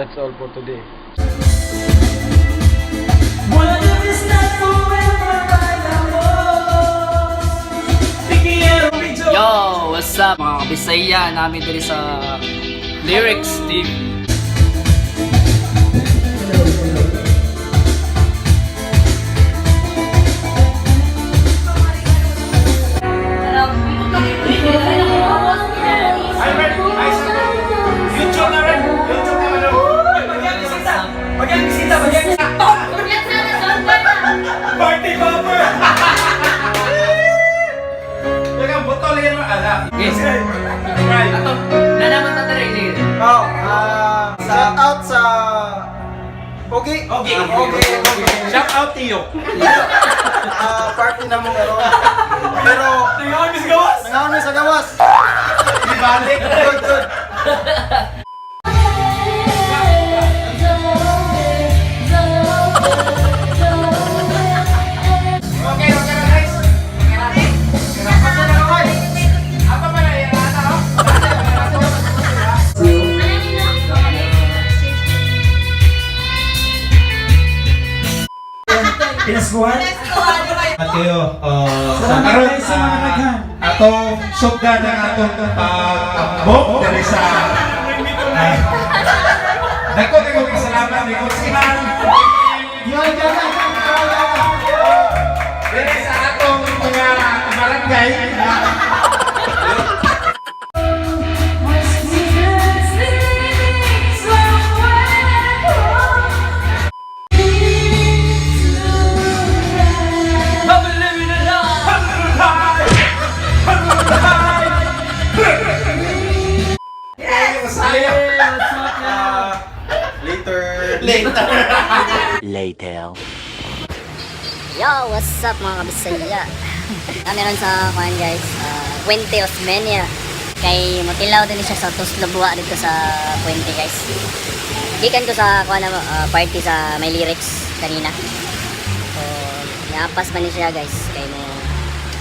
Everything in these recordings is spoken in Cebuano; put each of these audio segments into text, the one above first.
That's all for today. What if it's not forever bailamos? Te quiero, mi yo. Yo, what's up, mga kabisaya namin diri sa Lyrics TV. YouTube na rin! YouTube na rin! Bagyan bisita! Bagyan bisita! Bagyan bisita! Party popper! Teka, butol yan mo ala. Yes. Right. Ato, nanaman ta diri ni. Oh, shout out sa Ogi. Ogi. Ogi. Ogi. Shout out to you. Party na mo karon. Pero Nangaon sa gawas! nangaon mi sa gawas. Ibalik. Good, good. Okay, okay na, guys. Basta na kamay. Apa pala yan? Ata, no? Pinaskuhan? At kayo, sa karon sa mga daghan. Atong sugdan ang atong pagtambok diri sa Dako kay kong salamat ni Coach Iman. Diri sa atong mga barangay. Later. Later. Later. Yo, what's up, mga kabisaya? Meron sa kuan, guys, Puente Osmeña. Kay motilaw din siya sa Tuslobua dito sa Puente, guys. Gikan ko sa kuan na party sa may lyrics kanina. So, niapas man ni siya, guys, kay mo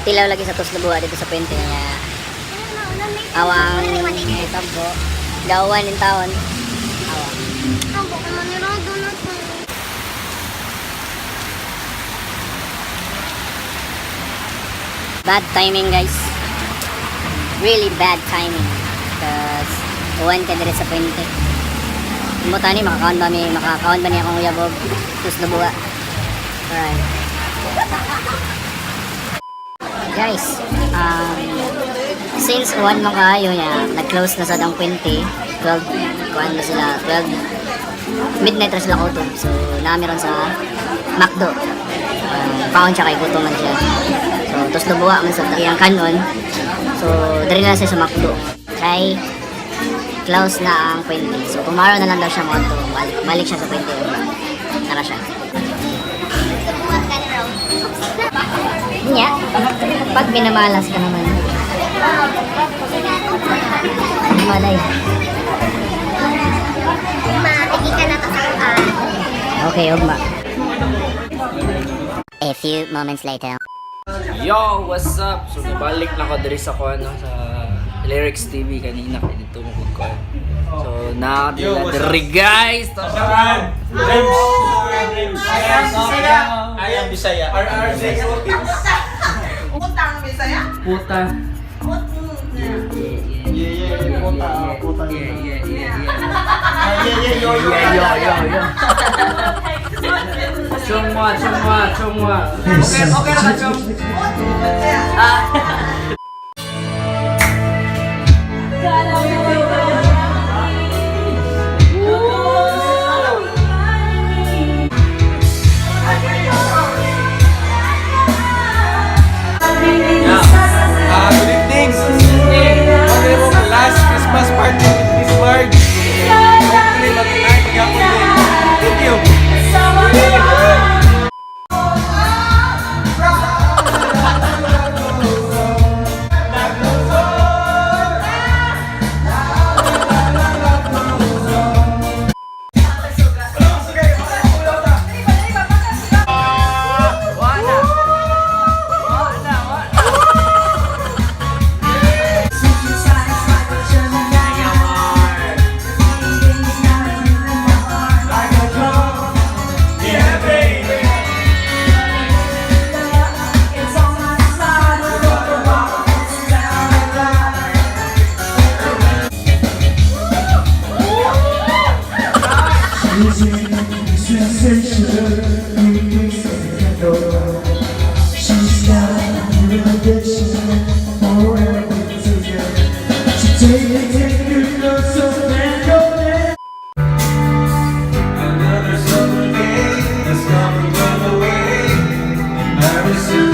tilaw lagi sa Tuslobua dito sa Puente niya. Awang tabo, gawan in taon. Awa. Bad timing, guys. Really bad timing. Cause uwan ka dire sa puente. Mo tani makakaon ba mi makakaon ba niya akong uyabog? Tus lubuwa. Alright. Guys, since uwan man kaayo niya, nag-close na sa dang puente. 12 kuan na sila, 12 midnight ra sila kutob. So, nami ron sa McDo. Kaon siya kay gutom man siya. So, tos lubuwa man sa iyang kanon. So, diri na siya sa McDo. Kay close na ang puente. So, tomorrow na lang daw siya mo balik, balik siya sa puente. Tara siya. Nya, pag minamalas ka naman. Malay. Makikita na to sa Okay, ugma. A few moments later. Yo, what's up? So nabalik na ko diri sa kuan no, sa Lyrics TV kanina kay dito mo kog kuan. So na Yo, what's up? diri, guys. Dreams. Dreams. I am Bisaya. I am Bisaya. RRZ. Puta. Yeah, puta, puta. Yeah. Yeah, yo, yo. Yeah, yo, yo, yo. Chungwa, chungwa, chungwa. Okay, okay na ka, chung. Ah. Good evening. Ano mo last Christmas party with Miss Marge. Hopefully mag-night maghapon din. Thank you. Another summer day has come and gone away. And I miss you.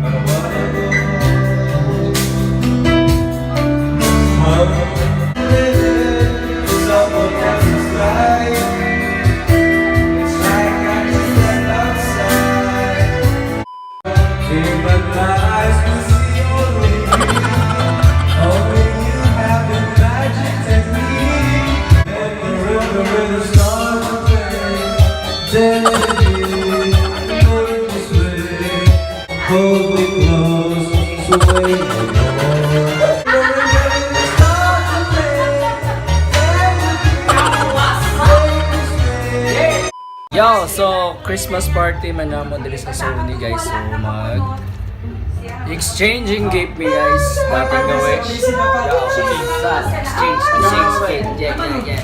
I wanna go. Home. Living in someone else's life. It's like I just left outside. But my eyes will see only you. Only you have the magic technique. And the river where the stars are playing. Then going this way. Hold me close, sway me more. The river where the stars are playing. Then Yo, so Christmas party man na mo diri sa Sony, guys. So mag exchanging gift me, guys. Dating gawi. Yo, sa exchange, exchange gift. Yeah.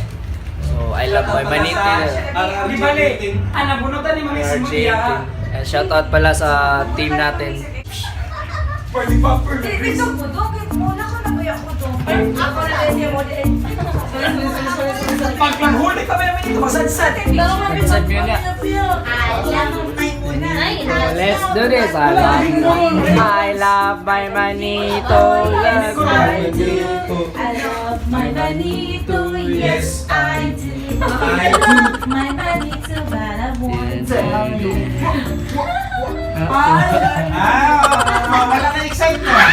So I love my manita. Di bali, ah, nabunutan ni Mami RJ. And shout out pala sa team natin. Party popper. Dito po, dogit mo. Nako na ba ako do? Ako na din siya mo din. Pag panghuli pa ba naman ito, masadsad. Sadsad yun na. Let's do this. I love my manito. Yes, I do. I love my manito, yes I do. I love my manito, but I won't tell you. Ah, wala na excitement.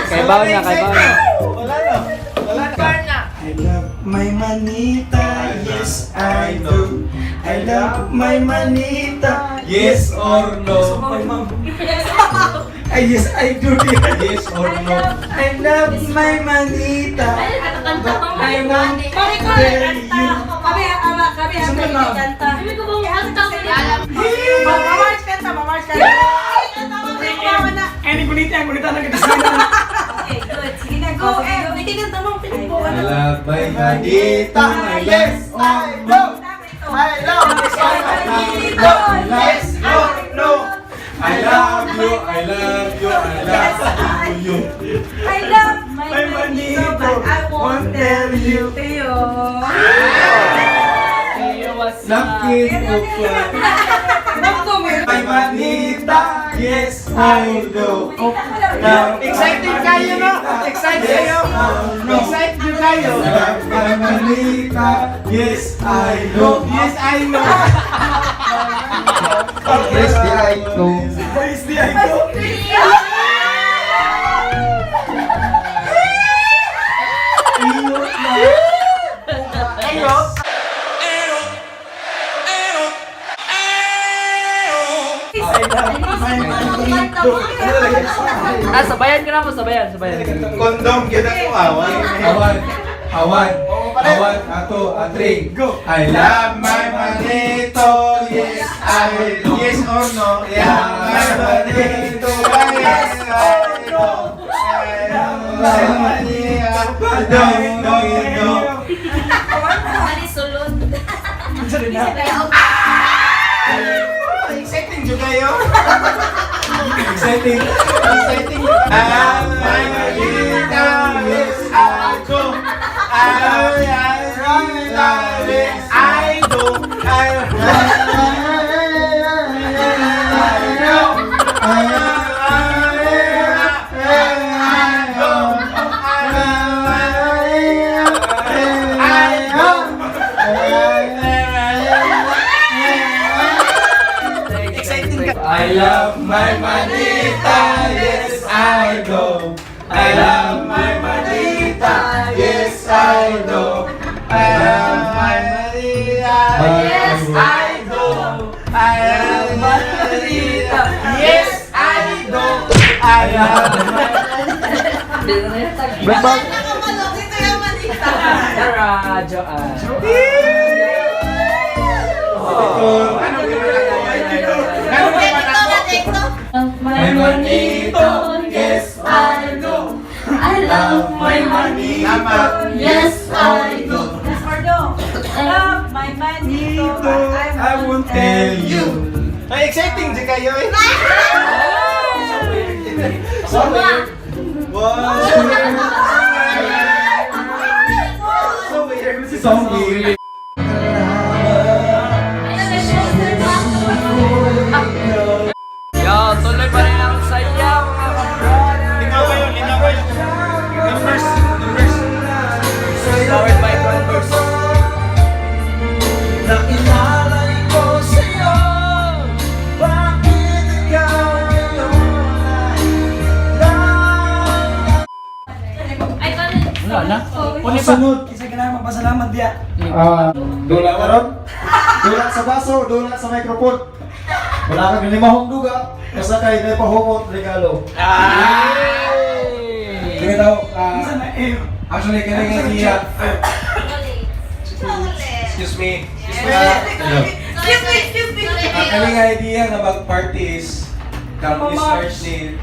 Kay Bao na, kay Bao na. Wala na. Wala na. I love my manita, yes I do. I love my manita, Yes or no? Ay, yes I do. Yes or no? I love my manita. I want tell you. Kami, ama, kami, Saan ka, ma'am? kanta. Mamarch kanta, mamarch kanta. Ay, ni gunita, ang gunita na kita sana. Okay, good. Sige na, go. Eh, hindi kanta mong pinagbukan. I love my manita. Yes I do. I love my manita. Yes or no. I love you, I love you, I love you. I love my My manito, manito, but I won't won't tell you. Teo. Yo, what's up? Napkin of My manita, yes I do. Excited kayo, no? Excited kayo? Excited kayo? Love my manita, yes I do. Yes, I know. Yes I do. Yes, I know. Ah, sabayan ka na mo, sabayan, sabayan. Condom, yun ang away. Awan, awan, awan, ato, atri. Go. I love my manito, yes I do. Yes or no? Yeah, my manito, yes I do. I love my manita, don't know you know. Exciting jud kayo. Exciting. Exciting. I love my manita, yes I do. I love yes I do. I Exciting ka. I love my manita, yes I do. I love my manita, yes I do. I love my manita, yes I do. I love my manita, yes I do. I love my Tara, Joanne. My manito, yes I do. I love My manita, Yes, I do. Ay, exciting di kayo eh. So weird. Wow. So weird. So weird. So weird. Yo, tuloy pa rin ang saya, mga ka-brother. Linaw yun, linaw yun. Numbers, numbers. Powered by Converse. Na inalay ko sa'yo. Bakit ikaw ngayon ay lang? Ay, paano? Wala na. Sunod, isa ka na magpasalamat diya. Ah, dula ka ron? Dula sa baso, dula sa microphone. Wala kang limahong duga. Basta kay may pahumot regalo. Sige daw, ah, Isa na eh. actually, kaya nga siya. Excuse me. Excuse me. Excuse me, excuse me. Ang kaling idea nga mag-party is kang Miss March ni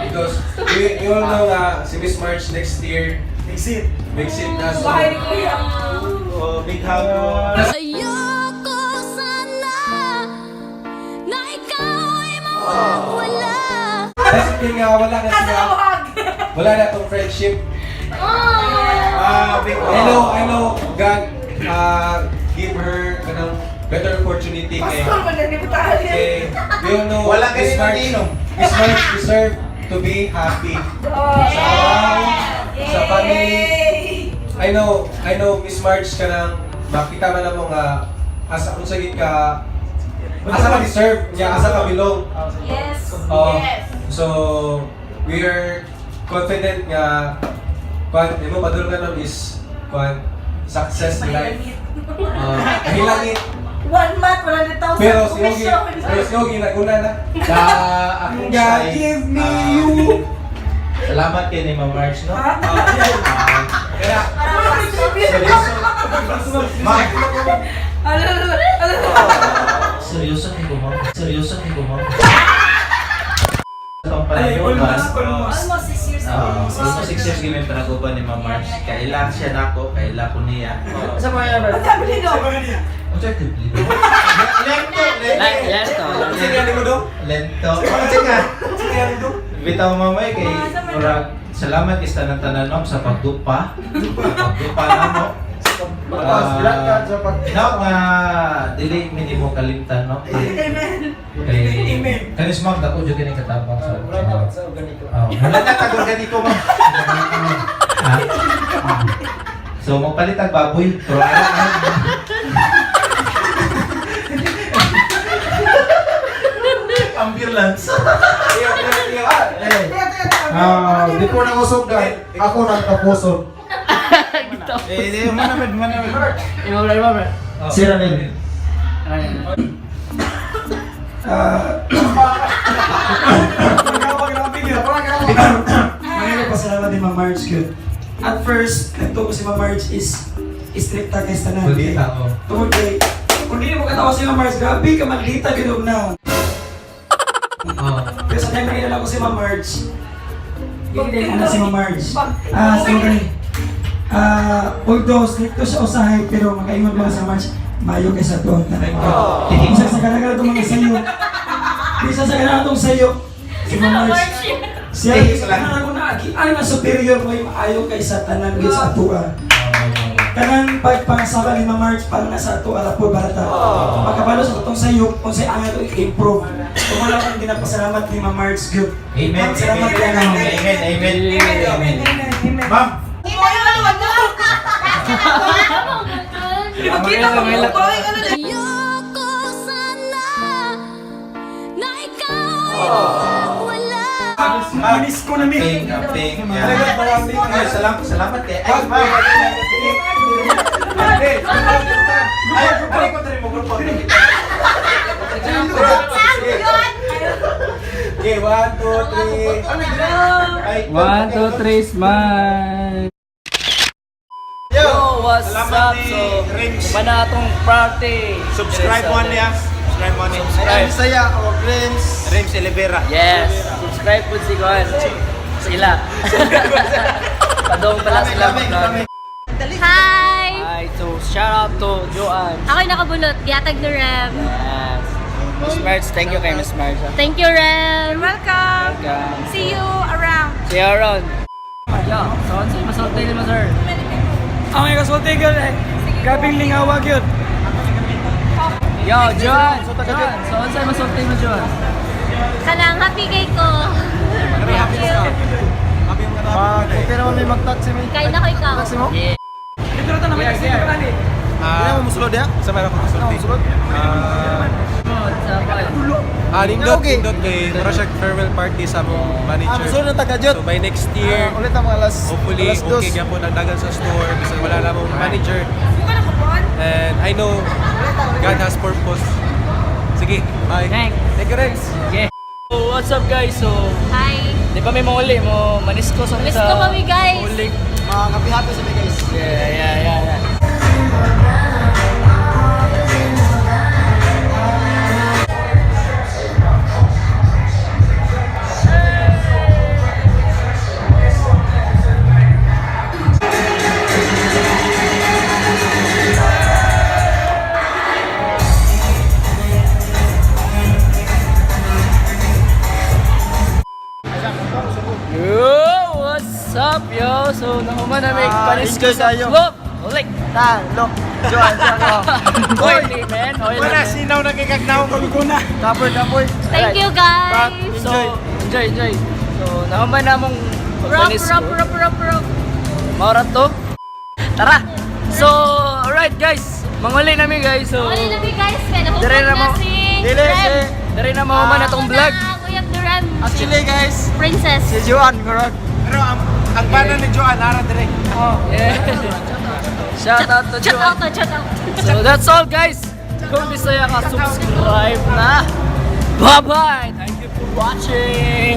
because we all know nga si Miss March next year Exit. makes it na, so Bahay ni Kuya. Oh, big hug. Ayoko sana na ikaw ay mawawala. That's the thing nga, wala na siya, wala na tong friendship. Ah, big I know God give her kanang better opportunity kay Pastor, wala ni Butahan. kay we all know Wala Miss kayo March nandino. Miss March deserve to be happy sa sa family. I know Miss March kanang makita man namo nga asa unsa gid ka, asa ka deserve niya, asa ka belong. Yes. Oh, Yes. so we are confident nga kwan imo padulngan nun is kwan success in life. Mahilangit. One month, 100,000. Pero si Yogi naguna na. Sa akong God side, give me ah, you. Salamat kay ni Ma'am March, no? Ah, kaya Seryoso. Ma'am, seryoso ni ko, ma'am. Seryoso ni ko, ma'am. Itong Ay, panaguban. almost, almost. Almost 6 years Ah, ago. almost 6 years gini panaguban ni Ma'am March. Kaila siya nako, kaila ko niya. Sa mga yan, Ang sabi nito. Objectively. Lento, Like, lento. Sige nga mo do. Lento. Sige nga. Sige nga do. Bitaw mamay kay murag salamat is tanan-tanan, ma'am, sa pagdupa. Pagdupa namo. Ah, Now nga dili mi nimo kalimtan, ma'am. Kay Amen. kanis, ma'am, dako jud kini katabang sa. Oh, wala na kag organiko, ma'am. Ha? So magpalit ang baboy pero ano ambulance. Iyo, iyo, iyo. Ah, before na usog ka, ako nang tapuson. Eh, manamit, manamit. Imo, bro, imo, bro. Si Ranel. Ngayon, pasalamat ni Ma'am Marge yun. At first, nagtuo si Ma'am Marge is stricta kay tanan. Kulita, oh. Tungod kay, kung di mo katawa si Ma'am Marge, grabe ka maglita ginog na. Oh. Pero sa time na kilala ko si Ma'am Marge, ano si Ma'am Marge? Ah, sa gani. Ah, although stricto siya usahay, pero makaingon mga sa Marge, mayo kay sa tuon. Isa sa kanang itong mga sayo. Isa sa kanang itong sayo. Si Ma'am Marge. Siya, isa sa kanang akong naagi. Ay, na superior mo yung maayo kay sa tanan gid sa atua. Kanang pagpangasawa ni Ma'am Marge, parang nasa ato ala po barata. Makabalo sa atong sayo, kung sa'yo ang ato i-improve. Kung wala akong ginapasalamat ni Ma'am Marge, good. Amen. Ma'am, salamat Amen. kay na. Amen. Amen. Amen. Ma'am, Makita ko mo ba? Ayoko sana na ikaw ay mawawala. Manis ko na mi. Ping, ping. Ay, salamat, salamat kay. Ay, ma'am. Ay, ay, ko diri mo grupo. Okay, 1, 2, 3. Ay, 1, 2, 3, smile! Yo, what's Salamat up? ni So, Rims. ba na atong party? Subscribe mo niya. Subscribe mo niya. Subscribe. Saya o Rims. Rims Elevera. Yes, subscribe po si Juan. Sila. Padong pala sila. Kami, kami. Hi! Hi, so shout out to Joanne. Ako'y nakabulot, giatag ni Rem. Yes. Miss Marge, thank you kay Miss Marge, ah. Thank you, Rem. Welcome. Welcome. See you around. See you around. Yo, so ano sa'yo masulti nimo, sir? Ang may kasulti gyud eh. Grabing lingawag yun. Yo, John! John, so ano sa'yo masulti mo, John? Kanang happy kay ko. Thank you. Okay naman may mag-taxi may. Kain na ko ikaw. Yeah. Dito na to na may taxi ali. Ah, mo musulod ya? Sa meron ko musulod. Ah, nindot, nindot kay mura siya farewell party sa among manager. Musulod na taga-jot. So by next year, Ulit ang mga alas hopefully okay gyapon ang dagan sa store bisan wala na among manager. And I know God has purpose. Sige, bye. Thanks. Thank you, Rex. Yeah. So, what's up, guys? So, Hi. di ba may manguli mo? Manisko sa Manisko kami, guys. Ulik. Mga kapi-happy sa guys. Yeah. Yo, what's up, yo? So, nakuman na may panisko enjoy sa tayo. club. Ulik. Ta, look. Joan, Joan. Oily, man. Oily, Wala, man. sinaw nagkikagnaw. na. Kapoy, kapoy. Thank you, guys. So, enjoy, enjoy. So, nahuman na mong Rock, pagpanisko. rock, rock, rock, rock. Maura to. Tara! So, alright guys. Manguli namin guys. So, Wala na guys. Kaya Dire na nahupot na mo. si Dili, Rem. si dari na mahuman na tong vlog. Ako na, Kuya Rem. Actually guys, Princess. si Joan, correct. Pero ang bana ni Joan, ara dire. Yeah. Shout out to Shout Joan. out, shout out. So, that's all guys. Kung Bisaya ka, subscribe na. Bye-bye! Thank you for watching!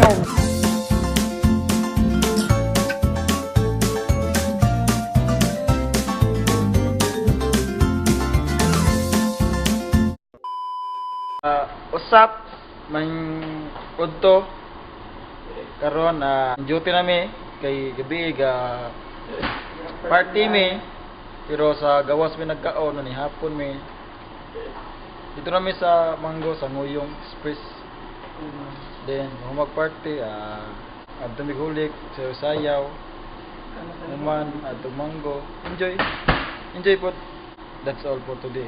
Usap man udto karon duty nami kay gabi ga party mi pero sa gawas mi nagkaon ni hapon mi dito nami sa Mango sa Nguyong Express. Then mag party adto mi hulik sayaw sayaw human adto Mango, enjoy enjoy po. That's all for today.